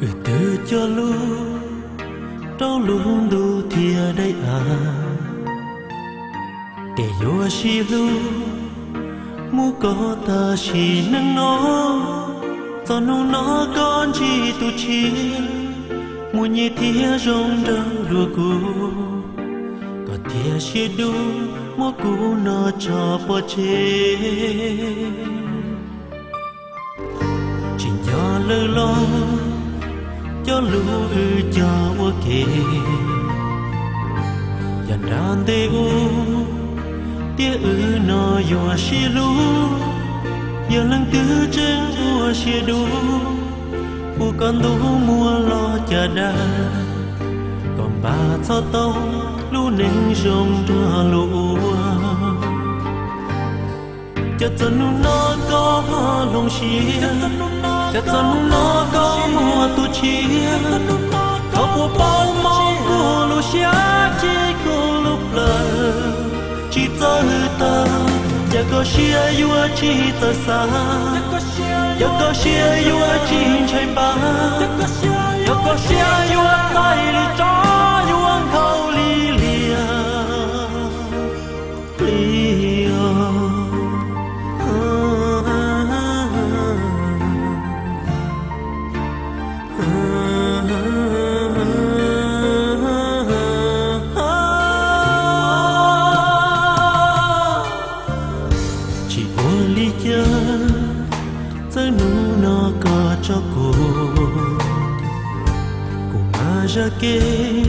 Wb twb cog lus rau lub ntuj thiab daim av, ces yuav sib hlub mus kom tag sim neej no. Txog hnub no koj ntsib tus tshiab, muaj nyiaj thiab zoo nraug dua kuv, koj thiaj siab dub muab kuv no tso pov tseg. Tsis nco lawm los cog lus wb cog ua ke, yog nram ntej ub tiam wb no yuav sib hlub. Yog leej twg tseem ua siab dub, ua koj ntuj muag los cas dag, koj npaj txhob tau lub neej zoo nrog luag ua. Cas txog hnub no koj ho hloov siab, cas txog hnub no koj muaj tus tshiab, koj puas paub mob kuv lub siab tsis kuv lub plawv tsis txawj tag, cas koj siab yuav tsis txawj xav, yog koj siab yuav tsis ntshai npam, yog koj siab yuav txaij li tsob yuav nkhaus li liaj. Plig os. Tsis ua li cas txawm hnub no koj tso kuv, kuv mas zaj kev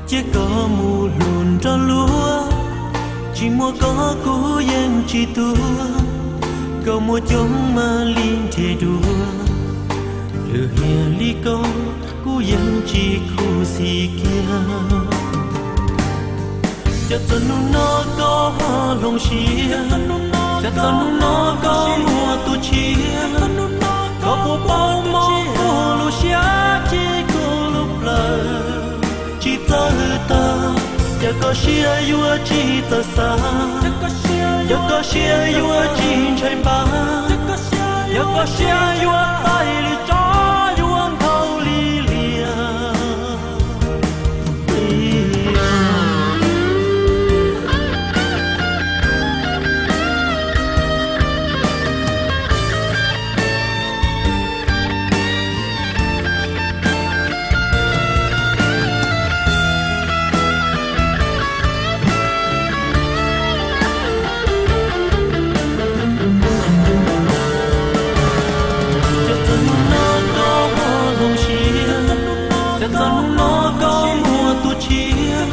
cia koj mus hlub nrog luag. Tsis muaj koj kuv yeej tsis tuag, koj muaj coob mas li nrhiav dua, lwm hiam li koj kuv yeej tsis khuv xim kiag. Cas txog hnub no koj ho hloov siab, cas txog hnub no koj muaj tus tshiab, koj puas paub mob kuv lub siab tsis kuv lub plawv tsis txawj tag, cas koj siab yuav tsis txawj xav, yog koj siab yuav tsis ntshai npam, yog koj siab yuav txaij li tsob yuav nkhaus li liaj. Cas txog hnub no koj ho hloov siab, cas txog hnub no koj muaj tus tshiab,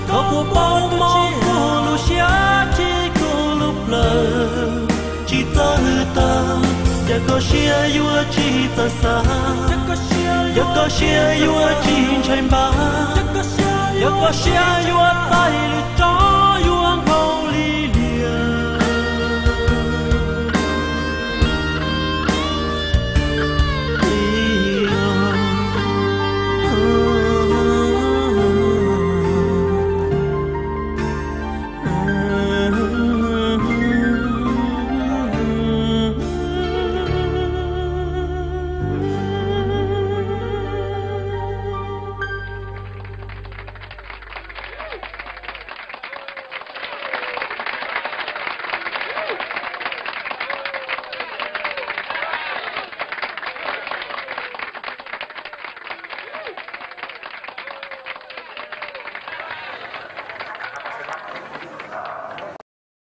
koj puas paub mob kuv lub siab tsis kuv lub plawv tsis txawj tag, cas koj siab yuav tsis txawj xav, yog koj siab yuav tsis ntshai npam, yog koj siab yuav txaij li